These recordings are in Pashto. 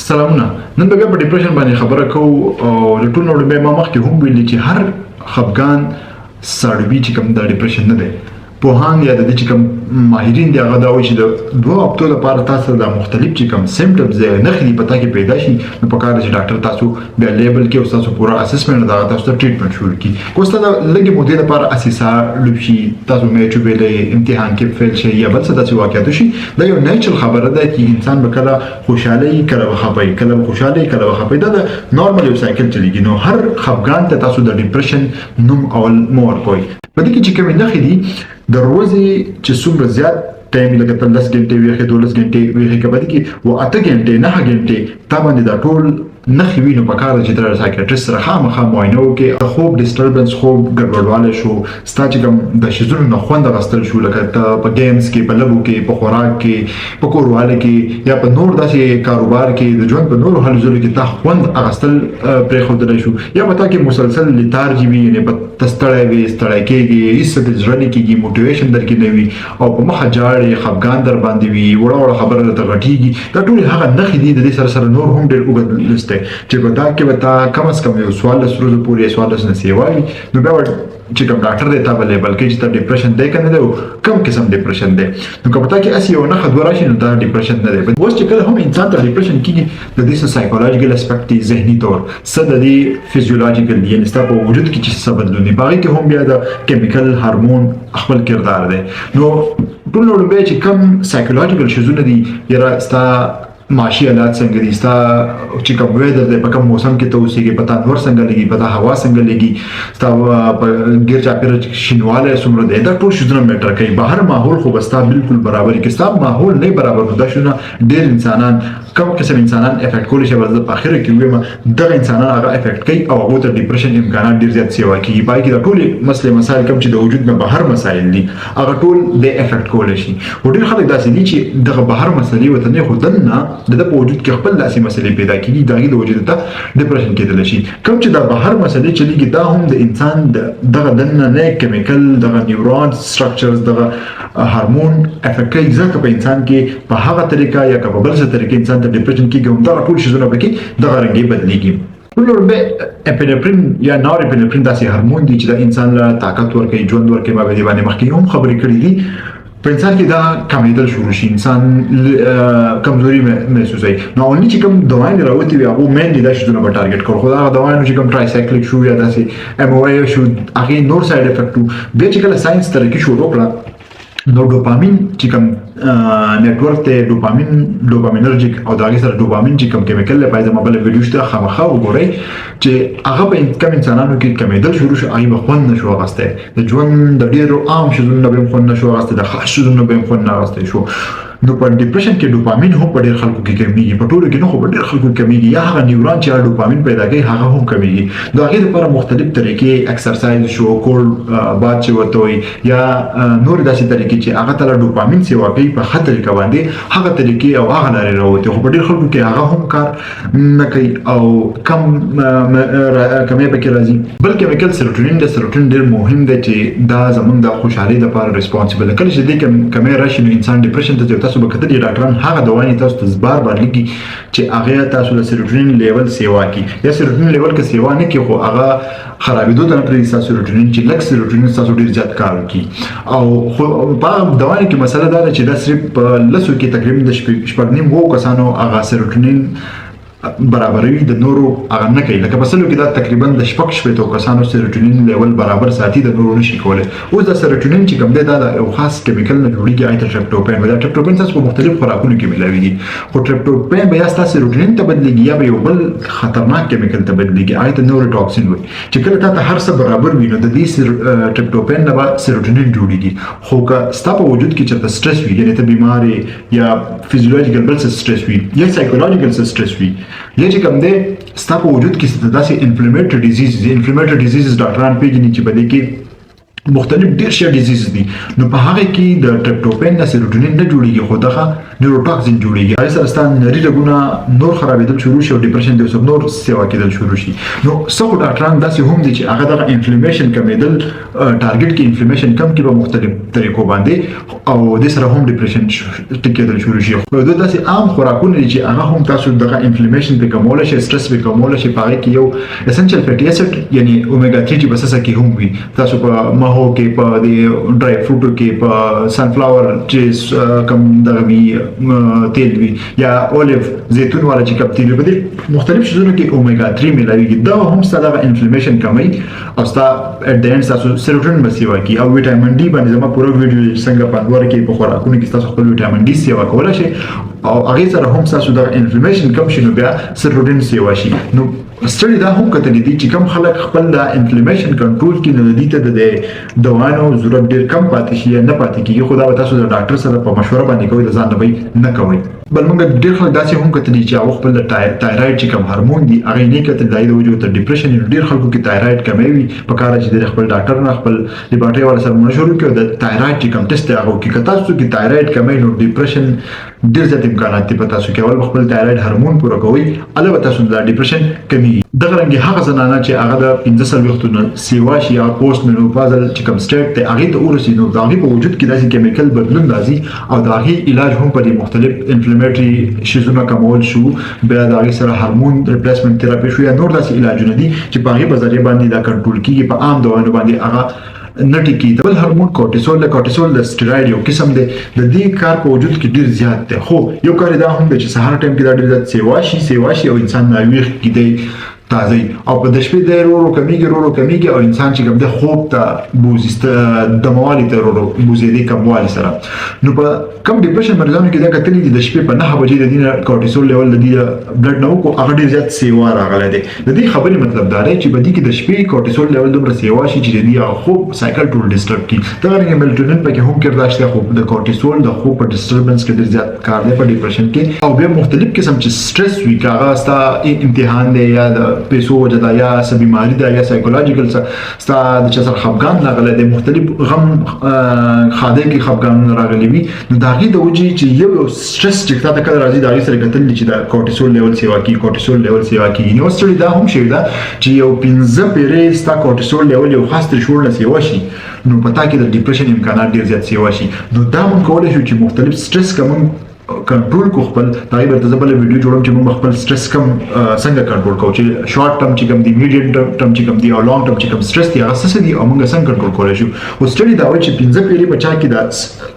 سلامونه. نن به بیا په ډیپریشن باندې خبره کوو او د ټولو لومړی ما مخکې هم ویلي چې هر خفګان ساړوي چې کوم دا ډیپریشن نه دی. پوهان یا د دې چې کوم ماهرین دي، هغه دا وایي چې د 2 هفتو لپاره تاسو د مختلف چې کوم symptoms دی، نښې دي، په تا کې پیدا شي، نو په کار دی چې ډاکټر تاسو بیا label کې او تاسو پوره assessment دا تاسو ته treatment شروع کړي. که تاسو د لږې مودې لپاره اسیسا ډوب شي، تاسو میچ وبېلئ، امتحان کې fail شئ یا بل څه داسې واقعیت شي، دا یو natural خبره ده چې انسان به کله خوشاله وي، کله به خپه وي، کله به خوشاله وي، کله به خپه وي. دا د نارمل یو cycle چلیږي. نو هر خفګان ته تاسو د ډیپریشن نوم اول مه ورکوئ. په دې کې چې کومې نښې دي، د ورځې چې څومره زیات ټایم، لکه ته 10 ګنټې ویښې، 12 ګنټې ویښې، که په دې کې و 8 ګنټې، 9 ګنټې تا باندې دا ټول نښې وي، نو پکار ده چې ته psychiatrist سره خامخا معاینه وکړې. د خوب disturbance، خوب ګډوډوالی شو، ستا چې کوم د شیزونو نه خوند اخیستل شو، لکه ته په games کې، په لوبو کې، په خوراک کې، په کورواله کې یا په نور داسې کاروبار کې، د ژوند په نورو هلو ځلو کې تا خوند اخیستل پرېښودلی شو، یا په تا کې مسلسل lethargy وي، یعنې په ته ستړی وي، ستړی کېږي، هېڅ څه دې زړه نه کېږي، motivation درکې نه وي او په مخه جاړې، خفګان در باندې وي، وړه وړه خبره درته غټېږي، دا ټولې هغه نښې دي. د دې سره سره نور هم ډېر اوږد لست دی چې په تا کې به تا کم از کم یو 14 ورځو پورې، 14 نه سیوا وي، نو بیا چې کوم ډاکټر دی تا به label کوي چې تا ډیپریشن دی که نه دی او کوم قسم ډیپریشن دی. نو که په تا کې هسې یو نښه دوه راشي، نو دا ډیپریشن نه دی. اوس چې کله هم انسان ته ډیپریشن کېږي، د دې څه psychological aspect دی، ذهني طور څه، د دې physiological دی، یعنې ستا په وجود کې چې څه بدلون دی، په هغې کې هم بیا د chemical هارمون خپل کردار دی. نو ټول لومړی چې کوم psychological شیزونه دي، یاره ستا معاشي حالات څنګه دي، ستا چې کوم weather دی، په کوم موسم کې ته اوسېږې، په تا نور څنګه لګي، په تا هوا څنګه لګي، ستا په ګیر چاپېره شینوالی څومره دی، دا ټول شیزونه matter کوي. بهر ماحول خو به ستا بالکل برابر کې، ستا ماحول نه برابر، نو دا شیزونه ډېر انسانان، کم قسم انسانان affect کولی شي. زه په اخره کې وایم، دغه انسانان هغه affect کوي او هغو ته ډیپریشن امکانات ډېر زیات سیوا کیږي. پای کې دا ټول مسلې مسایل کوم چې د وجود نه بهر مسایل دي، هغه ټول د affect کولی شي. خو ډېر خلک داسې دي چې دغه بهر مسلې ورته نه، خو دننه د ده په وجود کې خپل داسې مسلې پیدا کیږي، د هغې د وجې ته ډیپریشن کېدلی شي. کوم چې دا بهر مسلې چلیږي، دا هم د انسان د دغه دننه نه chemical، دغه neuron structures، دغه هارمون affect کوي، ځکه په انسان کې په هغه طریقه یا که په بل څه طریقه انسان ته ډیپریشن کیږي، هم دغه ټول شیزونه پکې دغه رنګې بدلیږي. لومړی epinephrine یا norepinephrine داسې هارمون دي چې د انسان له طاقت ورکوي، ژوند ورکوي. ما به دې باندې مخکې هم خبرې کړې دي. په انسان کې دا کمیدل شروع شي، انسان کمزوري محسوسوي. نو اولني چې کوم دوايانې راوتې وي، هغو mainly دا شیزونه به target کړو، خو هغه دوايانو چې کوم tricyclic شو یا داسې MOA شو، هغې نور side effect وو. بیا چې کله ساينس ترقي شروع کړه، نو ډوپامین چې کوم network ته، dopamine، dopaminergic او د هغې سره ډوپامین چې کوم chemical دی، پای زما بله ویډیو شته، خامخا وګورئ، چې هغه په کم انسانانو کې کمېدل شروع شو، هغوی به خوند نه شو اخیستی، د ژوند د ډېرو عام شیزونو نه به هم خوند نه شو اخیستی، د خاص شیزونو نه به هم خوند نه اخیستی شو. نو په ډیپریشن کې ډوپامین هم په ډېر خلکو کې کمیږي، په ټولو کې نه، خو په ډېر خلکو کې کمیږي، یا هغه neuron چې ډوپامین پیدا کوي، هغه هم کمیږي. د هغې لپاره مختلف طریقې، exercise شو، cold bath چې ورته وایي، یا نور داسې طریقې چې هغه ته ډوپامین سیوا کوي په ښه طریقه باندې، هغه طریقې او هغه لارې راوتي، خو په ډېر خلکو کې هغه هم کار نه کوي او کمی پکې راځي. بل chemical serotonin دی. سیروټونین ډېر مهم دی چې دا زمونږ د خوشحالۍ لپاره responsible دی. کله چې دې کمی راشي، نو انسان ډیپریشن ته ځي. تاسو به کتلي، ډاکټران هغه دوايانې تاسو ته بار بار لیکي چې هغه تاسو د serotonin level سیوا کی، یا serotonin level که سیوا نه کی، خو هغه خرابېدو ته نه پرېږدي ستاسو سیروټونین، چې لږ سیروټونین ستاسو ډېر زیات کار وکړي. او خو په هغه دوايانو کې مسله دا ده چې دا صرف په 10 کې تقریبا د 6.5 وو کسانو هغه سیروټونین برابروي، د نورو هغه نه کوي. لکه په 100 کې دا تقریبا د 66 کسانو serotonin level برابر ساتي، د نورو نشي کولی. اوس د سیروټونین چې کوم دی، دا د یو خاص chemical نه جوړیږي، هغې ته tryptophan. دا tryptophan تاسو په مختلف خوراکونو کې ملاویږي، خو tryptophan به یا ستاسو سیروټونین ته بدلیږي یا به یو بل خطرناک chemical ته بدلیږي، هغې ته neurotoxin وایي. چې کله تا ته هر څه برابر وي، نو د دې tryptophan نه به سیروټونین جوړیږي. خو که ستا په وجود کې چېرته سټرس وي، یعنې ته بیمار یې یا physiological بل څه سټرس وي یا psychological څه سټرس وي، یا چې کوم دی ستا په وجود کې څه داسې inflammatory disease، inflammatory disease ډاکټران پیژني چې په دې کې مختلف ډیر شی disease دي، نو په هغه کې د ټریپټوپین نه سیروټونین نه جوړیږي، خو دغه neurotoxin جوړیږي. هغه سره ستا نري رګونه نور خرابېدل شروع شي او depression د نور سیوا کېدل شروع شي. نو څه خو ډاکټران داسې هم دي چې هغه دغه inflammation کمېدل target کې، inflammation کم کې په مختلف طریقو باندې، او د سره هم depression ټیکېدل شروع شي. خو دا داسې عام خوراکونه دي چې هغه هم تاسو دغه inflammation په کمول شي، استرس په کمول شي. په هغه کې یو essential fatty acid یعنی اومیګا 3 چې بسسه کې هم وي، تاسو په ماهو کې، په د dry fruit کې، په sunflower چې کم دغه وي تیل وي، یا olive زیتون والا چې کوم تیل وي، په دې مختلف شیزونو کې اومیګا 3 ملاویږي. دا هم ستا دغه inflammation کموي او ستا at the end تاسو سیروټونین به سیوا کی. او ویټامین ډي باندې زما پوره ویډیو، څنګه په انوار کې په خوراکونو کې تاسو خپل ویټامین ډي سیوا کولای شئ، او هغه سره هم تاسو دغه inflammation کم شي، نو بیا سیروټونین سیوا شي. نو study دا هم کتلې دي چې کم خلک خپل د inflammation کنټرول کې، نو د دې ته د دوانو ضرورت ډیر کم پاتې شي یا نه پاتې کیږي. خو دا به تاسو د ډاکټر سره په مشوره باندې کوئ، د ځان نه به نه کوئ. بل موږ ډیر خلک داسې هم کتلي چې هغه خپل د thyroid چې کوم هورمون دي هغه نه کتل، د وجې ته depression. ډیر خلکو کې thyroid کمی وي. په کار چې د خپل ډاکټر نه، خپل لیبارټری والا سره مشوره وکړي او د thyroid چې کوم ټیسټ هغه وکړي. که تاسو کې thyroid کمی، نو depression ډیر زیات امکانات دي په تاسو کې. اول خپل thyroid هورمون پوره کوئ، اله به تاسو د depression کمیږي. دغه رنګ هغه زنانه چې هغه د 45 نه سیوا شي یا post menopausal چې کوم state ته هغه ته ورسي، نو د هغې په وجود کې داسې chemical بدلون راځي او د هغې علاج هم په دې مختلف inflammatory شیزونه کمول شو، بیا د هغې سره hormone replacement therapy شو، یا نور داسې علاجونه دي چې په هغې په ذریعه باندې دا کنټرول کیږي. په عام دوايانو باندې هغه نه ټیکي. بل هورمون کورټیسول د کورټیسول د سټیرایډ یو قسم دی. د دې کار په وجود کې ډیر زیات دی، خو یو کار دا هم دی چې سهار ټایم کې دا ډیر زیات سیوا شي او انسان ناویښ کیدی تازه، او په د شپې د ورو ورو کمیږي، ورو ورو کمیږي، او انسان چې کوم د خوب ته بوزي، دموالي ته ورو ورو بوزي د کموالي سره. نو په کم depression مریضانو کې دا کتلي دي، د شپې په 9 بجې د دې کورټیسول level د دې blood نه وکړو، هغه ډیر زیات سیوا راغلی دی. د دې خبرې مطلب دا دی چې په دې کې د شپې کورټیسول level دومره سیوا شي چې د دې هغه خوب cycle ټول disturb کړي. دغه رنګ میلټونین پکې هم کردار شته، خو د کورټیسول د خوب په disturbance کې ډیر زیات کار دی په depression کې. او بیا مختلف قسم چې سټرس وي، که هغه ستا امتحان دی یا د پیسو وجه ده یا څه بیماری ده یا psychological ستا د چا سره خفګان راغلی دی، مختلف غم خادۍ کې خفګانونه راغلي وي، نو د هغې د وجې چې یو یو سټرس چې تا ته کله راځي، د هغې سره کتل دي چې د کورټیسول level سیوا کیږي، کورټیسول level سیوا کیږي. نو study دا هم شوې ده چې یو 5 پیرې ستا کورټیسول level یو خاص threshold نه سیوا شي، نو په تا کې د depression امکانات ډیر زیات سیوا شي. نو دا مونږ کولی شو چې مختلف سټرس که مونږ کنټرول کو خپل، دا به ته بل ویډیو جوړم چې موږ خپل سټرس کم څنګه کنټرول کوو، چې شارټ ټرم چې کوم دی، میډیم ټرم چې کوم دی او لانګ ټرم چې کوم سټرس دی، هغه څه دي او موږ څنګه کنټرول کولای شو. او study دا وایي چې 5 پیری په چا کې دا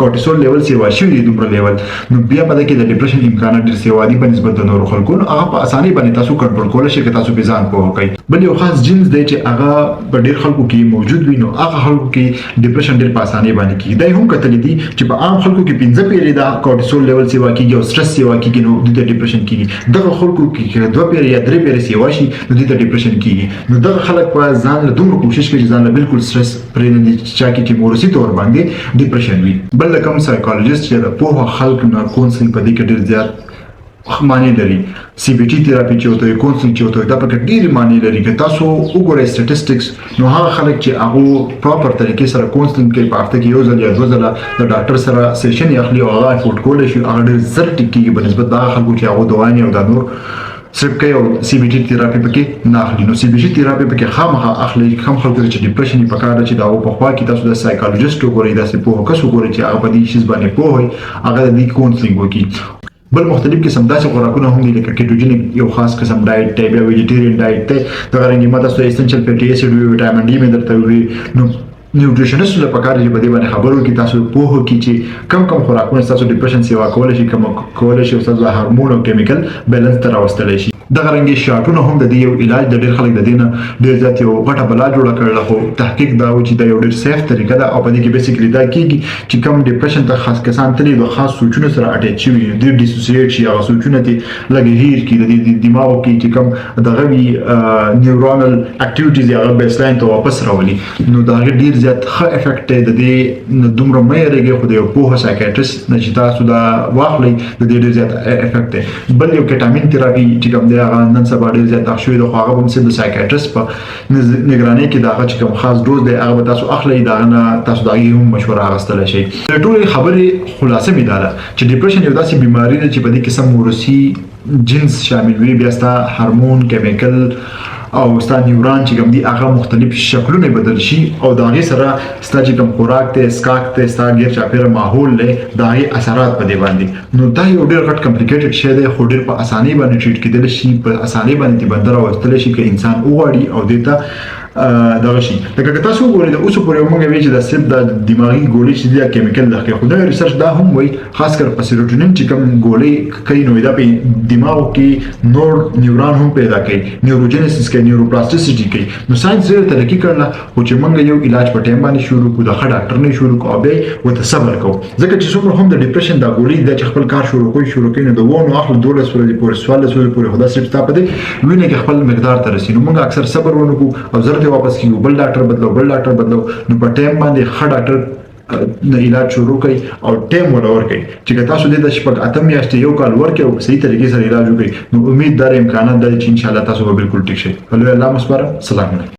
کورټیسول level سیوا شوی دی دومره لیول، نو بیا په دې کې د depression امکانات ډیر سیوا دي په نسبت د نورو خلکو. نو هغه په اسانۍ باندې تاسو کنټرول کولای شئ که تاسو په ځان پوه کړئ. بل یو خاص جنس دی چې هغه په ډیر خلکو کې موجود وي، نو هغه خلکو کې depression ډیر په اسانۍ باندې کیږي. دا هم کتل دي چې په عام خلکو کې 5 پیری دا کورټیسول level سیوا کیږي او سټرس سیوا کیږي، نو د depression کیږي. دغه خلکو کې که 2 پیری یا 3 پیری سیوا شي، نو د depression کیږي. نو دغه خلک په ځان له دومره کوشش کوي چې ځان له بالکل سټرس پرې نه دي چې چا کې چې موروثي تور باندې depression وي. بل د کوم psychologist چې د پوهه خلک نه counselling په دې کې ډیر زیات معنی لري. CBT therapy چې وته، counselling چې وته، دا پکې ډېر معنی لري. که تاسو وګورئ statistics، نو هغه خلک چې هغه proper طریقې سره counselling کوي، په هفته کې یو ځل یا دوه ځله د ډاکټر سره session اخلي او هغه afford کولی شي، هغه ډېر زر ټیک کېږي په نسبت د هغه خلکو چې هغه دوايانې او دا نور صرف کوي او CBT therapy پکې نه اخلي. نو CBT therapy پکې خامخا اخلي. کوم خلکو چې depression یې پکار ده چې دا په خوا کې تاسو د psychologist وګورئ، داسې پوه کس وګورئ چې هغه په دې شیز باندې پوه وي، هغه د دې counselling وکړي. بل مختلف قسم داسې خوراکونه هم دي لکه ketogenic یو خاص قسم diet دی، بیا vegetarian diet دی. دغه رنګ ما تاسو essential fatty acid وي، ویټامین ډي مې درته وي. نو nutritionist له پکار چې په دې باندې خبرو کې تاسو پوه کی چې کم کم خوراکونه تاسو depression سیوا کولای شي، کم کولای شي، تاسو هورمون او chemical balance ته راوستلی شي. دغه رنګ شاټونه هم د دې یو علاج د ډېر خلک د دې نه ډېر زیات یو غټه بلا جوړه کړله، خو تحقیق دا و چې دا یو ډېر safe طریقه ده. او په دې کې basically دا کیږي چې کم depression ته خاص کسان تللی د خاص سوچونو سره attach شوي، دوی dissociate شي، هغه سوچونه ته لږ هیر کړي، د دې دماغ کې چې کم دغه وي neuronal activities هغه baseline ته واپس راولي. نو دا هغه ډېر زیات ښه effect دی. د دې دومره مه یریږئ، خو د یو پوه psychiatrist نه چې تاسو دا واخلئ، د دې ډېر زیات effect دی. بل یو ketamine therapy چې کوم دی دی، هغه نن سبا ډېر زیات دغه شوی دی، خو هغه به هم صرف د سایکایټرست په نګرانۍ کې د هغه چې کوم خاص ډوز دی هغه به تاسو اخلئ، د هغه نه تاسو د هغې هم مشوره اخیستلی شئ. د ټولې خبرې خلاصه مې دا ده چې ډیپریشن یو داسې بیماري ده چې په دې کې سم وروسي جنس شامل وي، بیا ستا هارمون، کیمیکل او ستا نیوران چې کوم دي هغه مختلف شکلونه بدل شي، او د هغې سره ستا چې کوم خوراک دی، څښاک دی، ستا غیر چاپېره ماحول دی، د هغې اثرات په دې باندې. نو دا یو ډېر غټ کمپلیکیټډ شی دی، خو ډېر په اسانۍ باندې ټریټ کېدلی شي، په اسانۍ باندې ترې بنده راوستلی شي که انسان وغواړي او دې ته دغه شي. لکه که تاسو وګورئ د اوسه پورې موږ وایو چې دا صرف د دماغي ګولۍ چې دي دا کیمیکل ده، خو دا ریسرچ دا هم وایي خاص کر په سیروټونین چې کوم ګولۍ کوي نو دا په دماغو کې نور نیوران هم پیدا کوي، نیوروجینیسس کوي، نیوروپلاستیسیټي کوي. نو ساينس ډېره ترقي کړله، خو چې موږ یو علاج په ټایم باندې شروع کړو، د ښه ډاکټر نه شروع کړو او بیا ورته صبر کوو، ځکه چې څومره هم د ډیپریشن دا ګولۍ دا چې خپل کار شروع کوي شروع کوي نو د 9 نو اخلو 12 ورځې پورې 14 ورځې پورې خو دا صرف ستا په دې وینه کې خپل مقدار ته رسي. نو موږ اکثر صبر ونه کړو او زر ته واپس کیږو، بل ډاکټر بدلو، بل ډاکټر بدلو. نو په ټایم باندې ښه ډاکټر نه علاج شروع کړئ او ټایم ولا ورکړئ چې که تاسو دې ته 6، 8 میاشتې، یو کال ورکړئ او په صحیح طریقې سره علاج وکړئ، نو امید دار امکانات دا چې ان شاء الله تاسو به بالکل ټیک شئ. په لوی الله مو سپارم. سلام علیکم.